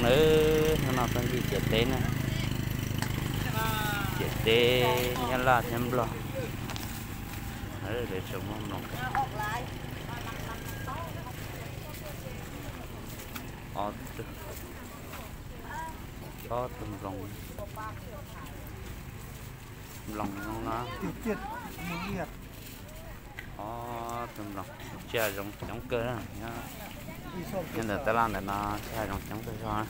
Nawb, hnub no tuaj ncig ciam teb na, ciam teb Nyab Laj thiab Nplog. Lawv tseem muaj mloog. Ob tug, ob tug nploos, nploos zoo no. Ob tug nploos, tsiaj zoo coob kawg na. Nyob ntawm tab laj ntawm no tsiaj zoo coob kawg zog na.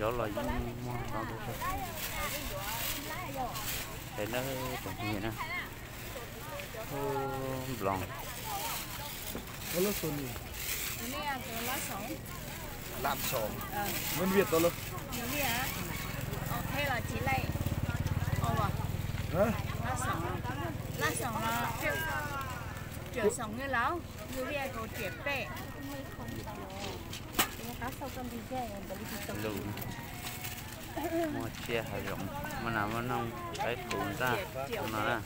Zaub los yeej muaj ntau zog. Pem no tsoom phooj ywg na, nploos. Lus, muaj tsiaj hav zoov, muaj nas muaj noog, qaib qus ntaj no na.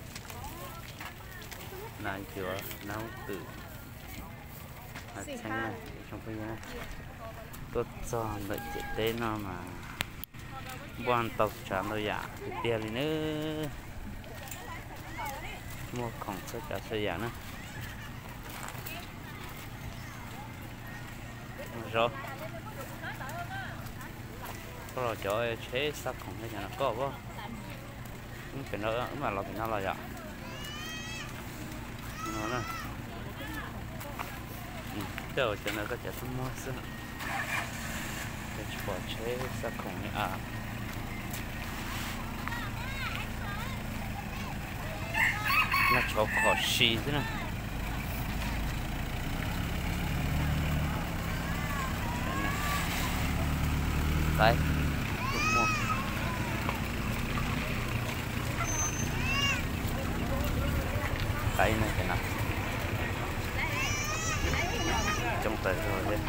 Nas ncuav, nas hooj twm, nas txheeb na. Tuaj txog ntawm ciam teb no mas npuaj ntau tsav ntau yam tiag tiag li nawb. Muaj khoom txhua tsav txhua yam na. Zaub, koj los cov tsheb xa khoom li cas no koj as? Pem no wb mam los pem no los yom. No na, tej zaum cov ntawd koj cov tuaj muag xwb, tsis pom tsheb xa khoom li as. Noj tshauv khom si xwb na. Qaib, qaib no ces no coob tas zog thiab.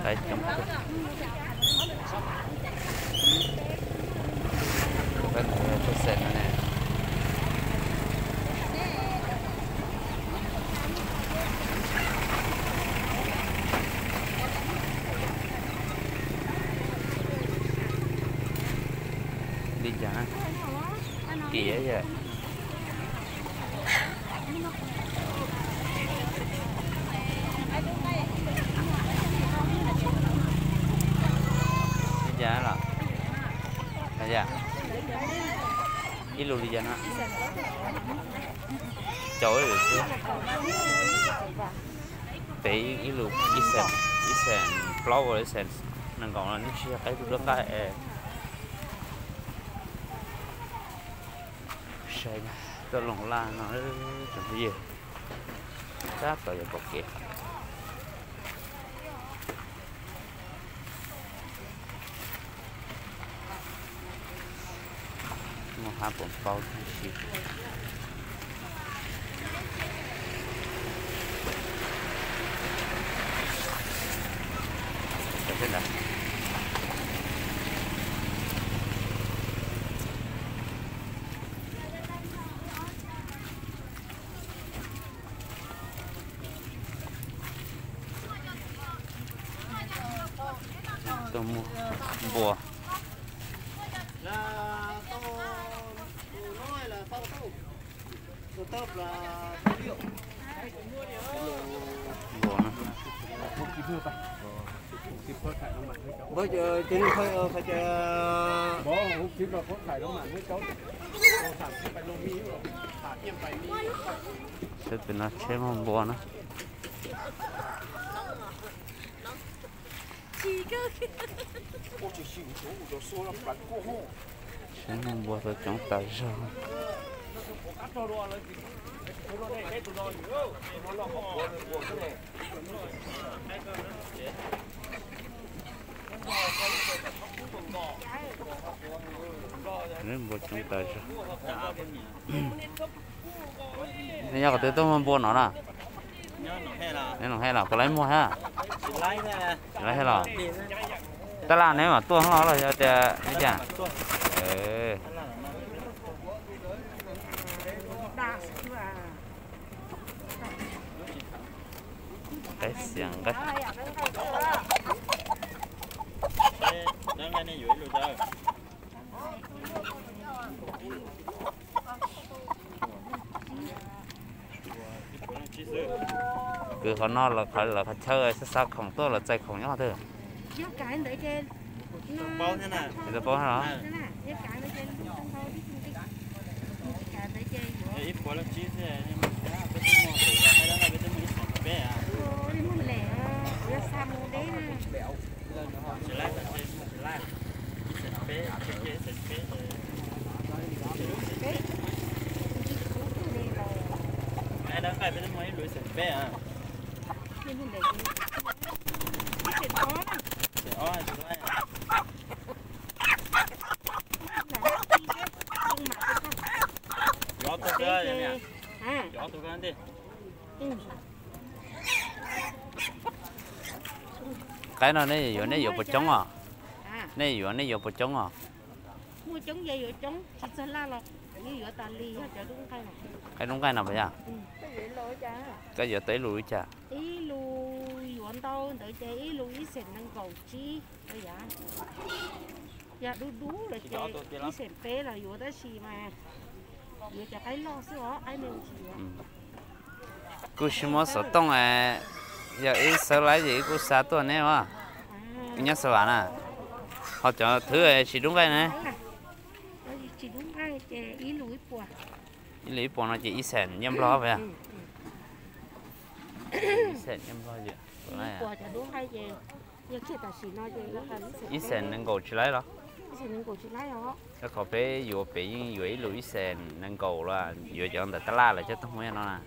Qaib coob kawg. Peb ntawd yog tsheb xeem no ne. Li cas na? Kim yam. Li cas los? Ib lus li cas no? Caum xwb. Pem ib lus ib xeem, ib xeem plaub ua ib xeem nees nkaum los nws tsis yog qaib duab nqaij es. Saib tuaj Looj Laj no tsoom phooj ywg, tab tom yuav pom kev. Muaj hab puas paub tib si. Tuaj muag npua. Npua na. Saib pem no tsheb muag npua na. Tsheb muag npua tau coob tas zog. Npua coob tas zog. Nyob qhov twg tuaj muag npua no na? Nws hais los puas laib muag thiab? Laib thiab los? Tab laj neb mam tuaj hlo los yog tias li cas? Qe xiav nqaij. Kws qhov no lawv qhov chaw xav xav khoom tuaj los txais khoom nyob twg? Tsis tau paub los? Qaib no nej yuav, nej yuav puas coob os? Nej yuav, nej yuav puas coob os? Muaj coob ces yuav coob, tsis txog laj los yuav tas li yog cov dub nqaij. Qaib dub nqaij no puas yog? Koj yuav tau ib lus li cas? Ib lus yuav ntau ntawd ces ib lus ib xees nees nkaum tsib. Yog dub dub lawm ces ib xees peb los yuav, tab sis mas yuav cov qaib loj xwb os, qaib me tsis yuav. Kuj tsis muab xov tooj, yog wb xawb laib ces wb kuj xa tuaj neb os. Wb nyob Xav Vam na. Ho cov thwv tsis dub nqaij ne? Ib lus ib puas no ces ib xees nyiaj nplog puas yog? Ib xees nyiaj nplog. Ib xees nees nkaum tsis laib los? Rau qhov peb yuav pem yeej yuav ib lus ib xees nees nkaum los yuav cov ntawm tab laj lawv coj tuaj muab no na.